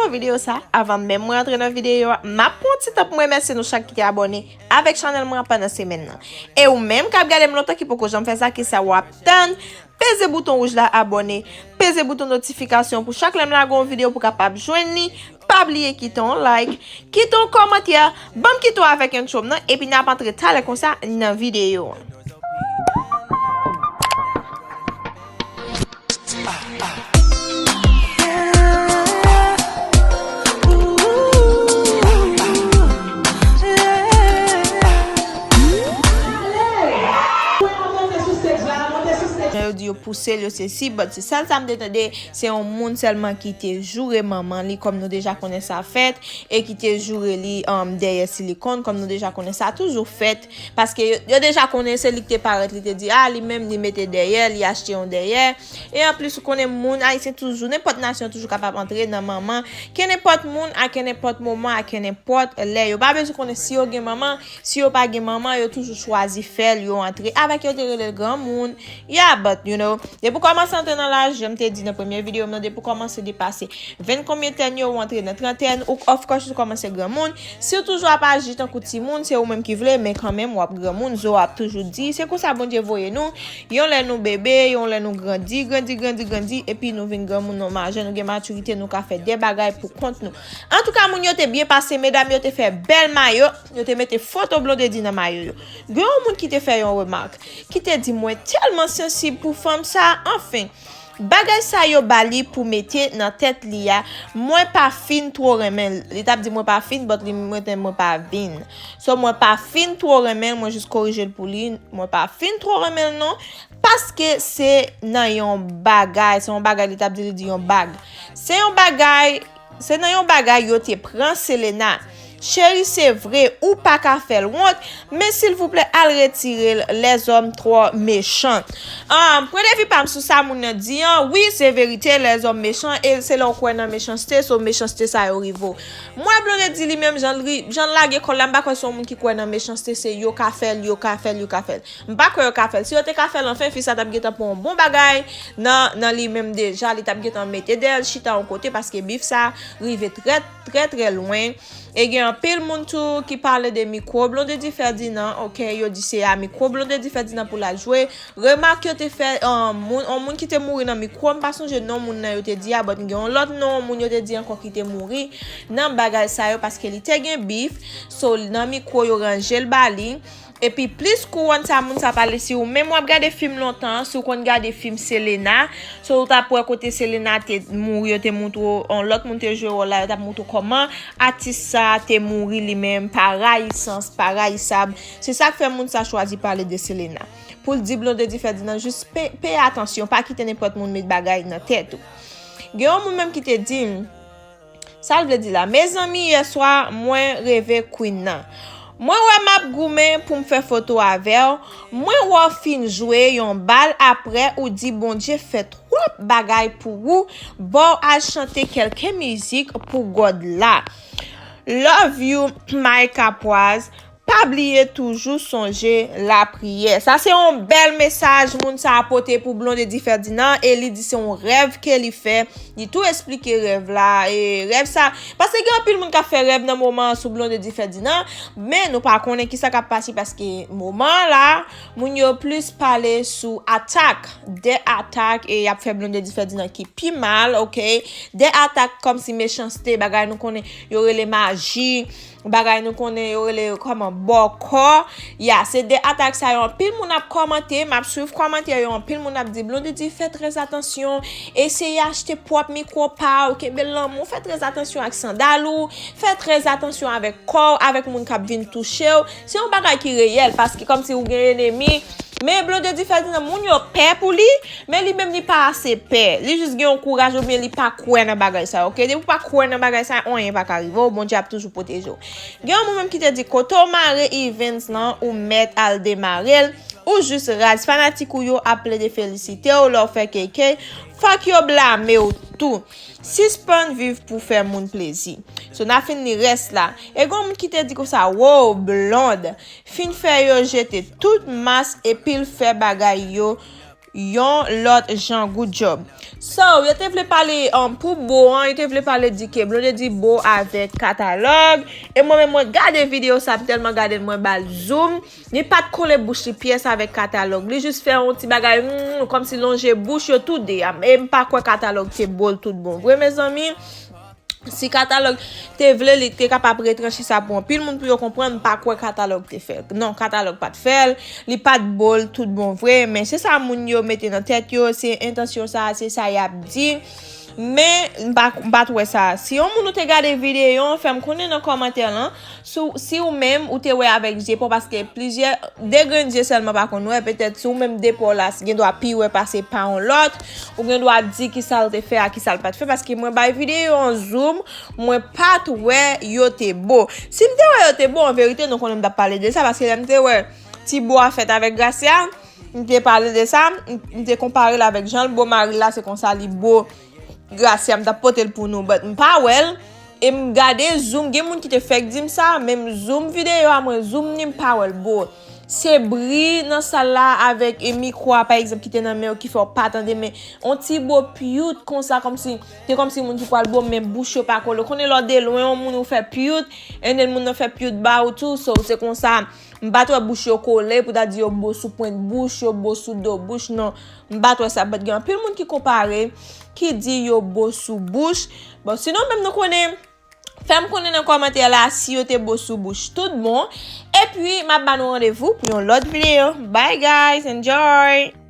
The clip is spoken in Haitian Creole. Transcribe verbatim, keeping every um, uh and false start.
Videyo sa, avan menm mwen antre nan videyo a, m ap pran ti tan pou m remèsye nou chak ki te abòne avèk chanèl mwen an pandan semèn nan. E ou menm k ap gade m lontan ki poko janm fè sa, ki sa w ap tann? Peze bouton wouj la abòne, peze bouton notifikasyon pou chak lè m lage yon videyo pou kapab jwenn li. Pa bliye kite yon like, kite yon kòmantè, ban m kite w avèk intro m nan, epi n ap antre talè konsa nan videyo an. Jan yo di yo pouse l, yo se si, but se sèl sa m te tande, se yon moun sèlman ki te joure manman li, kòm nou deja konnen sa fèt, e ki te joure li, um, dèyè silikòn, kòm nou deja konnen sa toujou fèt, paske yo, yo deja konnen se li ki te parèt, li te di, a, li menm, li mete dèyè, li achte yon dèyè, e anplis, ou konnen moun ayisyen toujou, nenpòt nasyon toujou kapab antre nan manman, kenenpòt moun, a kenenpòt moman, a kenenpòt lè, yo pa bezwen konnen si yo gen manman, si yo pa gen manman, yo toujou chwazi fè l, yo antre avèk, yo te rele l granmoun. Yeah, but, you know, depi w kòmanse antre nan laj, jan m te di nan premye videyo m nan, depi w kòmanse depase vennkonbyen tèn yo, ou antre nan trantèn, ou, of course, ou kòmanse granmoun. Si w toujou ap aji tankou timoun, se ou menm ki vle, men kanmenm, w ap granmoun, zo ap toujou di. Se konsa Bondye voye nou. Yon lè nou bebe, yon lè nou grandi, grandi, grandi, grandi, epi nou vin granmoun, nou majè, nou gen matirite, nou ka fè de bagay pou kont nou. Antouka, moun yo te byen pase, medam yo te fè bèl mayo, yo te mete foto Blondedy nan mayo yo. Gen yon moun ki te fè yon remak, ki te di, mwen tèlman sansib pou fanm sa, anfen. Bagay sa yo ba li pou mete nan tèt li a, mwen pa fin two renmen l. Li t ap di mwen pa fin, but li mete mwen pa vin. So, mwen pa fin two renmen l, mwen jis korije l pou li. Mwen pa fin two renmen l non, paske se nan yon bagay, se yon bagay li t ap di, li di yon bag. Se yon bagay, se nan yon bagay yo te pran Selena. Cheri, se vre, ou pa ka fè l wont, men silvouplè al retire l, lèzòm twò mechan. Ah, pwen de vi pa m sou sa moun nan di an, wi, se verite, lèzòm mechan, e se lè w kwè nan mechanste, so mechanste sa yo rive w. Mwen, Blondedy li menm, jan l ri, jan l lage kò l la, m pa kwè se yon moun ki kwè nan mechanste, se yo ka fè l, yo ka fè l, yo ka fè l. M pa kwè yo ka fè l. Si yo te ka fè l, anfen, fi sa t ap gentan pran yon bon bagay nan, nan li menm deja, li t ap gentan mete dèyè l chita yon kote, paske bif sa rive trè, trè, trè lwen. E gen anpil moun tou ki pale de mikwo Blondedy Ferdinand, ok, yo di se a mikwo Blondedy Ferdinand pou l al jwe. Remak yo te fè, um, moun, yon moun ki te mouri nan mikwo, m pa sonje non moun nan yo te di a, but gen yon lòt non moun yo te di ankò ki te mouri nan bagay sa yo, paske li te gen bif, so nan mikwo yo ranje l ba li. Epi plis kouwòn sa moun sa pale, si ou menm w ap gade fim lontan, si w konn gade fim Selena, so ou t ap wè kote Selena te mouri, yo te montre w, yon lòt moun te jwe wòl la, yo t ap montre w kòman atis sa te mouri li menm, pa rayisans, pa rayisab. Se sa k fè moun sa chwazi pale de Selena. Pou l di Blondedy Ferdinand, jis pe, peye atansyon, pa kite nenpòt moun met bagay nan tèt ou. Gen yon moun menm ki te di m, sa l vle di la? Mezanmi, yèswa, mwen reve Queen nan. Mwen wè m ap goumen pou m fè foto avè w. Mwen wè w fin jwe yon bal, aprè ou di Bondye fè twòp bagay pou ou, ba w al chante kèlke mizik pou God la. Love you, my Capoise. Pa bliye toujou sonje lapriyè. Sa se yon bèl mesaj moun sa a pote pou Blondedy Ferdinand, e li di se yon rèv ke li fè. Li tou esplike rèv la, e rèv sa, paske gen anpil moun k ap fè rèv nan moman an sou Blondedy Ferdinand, men nou pa konnen kisa k ap pase, paske moman an la, moun yo plis pale sou atak, de atak, e y ap fè Blondedy Ferdinand ki pi mal, ok? De atak kòmsi mechanste, bagay nou konnen yo rele maji, bagay nou konnen yo rele kòman, bòkò. Ya, se de atak sa yo, anpil moun ap kòmante, m ap swiv kòmantè yo, anpil moun ap di, Blondedy, fè trè atansyon, eseye achte pwòp mikwo pa w, kenbe lanmou, fè trè atansyon ak sandal ou, fè trè atansyon avèk kò w, avèk moun k ap vin touche w. Se yon bagay ki reyèl, paske kòmsi ou gen enemi, men Blondedy Ferdinand, moun yo pè pou li, men li menm li pa ase pè. Li jis gen yon kouraj oubyen li pa kwè nan bagay sa yo, ok? Depi w pa kwè nan bagay sa yo, anyen pa ka rive w, Bondye ap toujou pwoteje w. Gen yon moun menm ki te di, kote w mare Evens lan, ou mèt al demare l, ou jis raz. Fanatik ou yo ap plede felisite w lè w fè keke, fòk yo blame w tou. Sispann viv pou fè moun plezi. So, n a fin li rès la. E gen yon moun ki te di konsa, wow, Blonde fin fè yo jete tout mas epi l fè bagay yo yon lòt jan. Good job. So, yo te vle pale um, pou bo an, yo te vle pale di ke Blondedy bo avèk Katalòg. E mwen menm, mwen gade videyo sa, m tèlman gade l, mwen ba l zoom. Li pa t kole bouch li pyès avèk Katalòg. Li jis fè yon ti bagay, mm, kòmsi lonje bouch yo tou de a. E m pa kwè Katalòg te bo l tout bon vre, mezanmi. Si Katalòg te vle, li te kapab retranche sa pou anpil moun pou yo konprann, m pa kwè Katalòg te fè l. Non, Katalòg pa t fè l, li pa t bo l tout bon vre, men se sa moun yo mete nan tèt yo, se entansyon sa, se sa y ap di. Men, m pa, m pa t wè sa. Si yon moun ou te gade videyo an, fè m konnen nan kòmantè lan, si, si ou menm, ou te wè avèk je pa w, paske plizyè, de grenn je sèlman pa konn wè, petèt si ou menm de pa w la, gen dwa pi wè pase pa yon lòt, ou gen dwa di ki sa l te fè a, ki sa l pa t fè, paske mwen bay videyo an zoom, mwen pa t wè yo te bo. Si m te wè yo te bo, an verite, nou konnen m t ap pale de sa, paske lè m te wè ti bo a fèt avèk Gracia, m te pale de sa, m, m te konpare l avèk jan l bo mari l la, se konsa li bo Gracia, m t ap pote l pou nou, but m pa wè l. E m gade zoom, gen moun ki te fèk di m sa, men m zoom videyo a, mwen zoom ni, m pa wè l bo. Se bri nan sal la avèk e mikwo a, pa egzanp, ki te nan men w ki fè w pa tande, men on ti bo pyut konsa, kòmsi, te kòmsi moun ki pral bo, men bouch yo pa kole. Ou konnen lè w de lwen, yon moun ou fè pyut, and then moun nan fè pyut ba ou tou, so se konsa. M pa t wè bouch yo kole, pou ta di yo bo sou pwent bouch, yo bo sou do bouch, non. M pa t wè sa, but gen anpil moun ki konpare, ki di yo bo sou bouch. Bon, sinon menm nou konnen, fè m konnen nan kòmantè la si yo te bo sou bouch tout bon. Epi, m ap ba nou randevou pou yon lòt videyo. Bye guys, enjoy!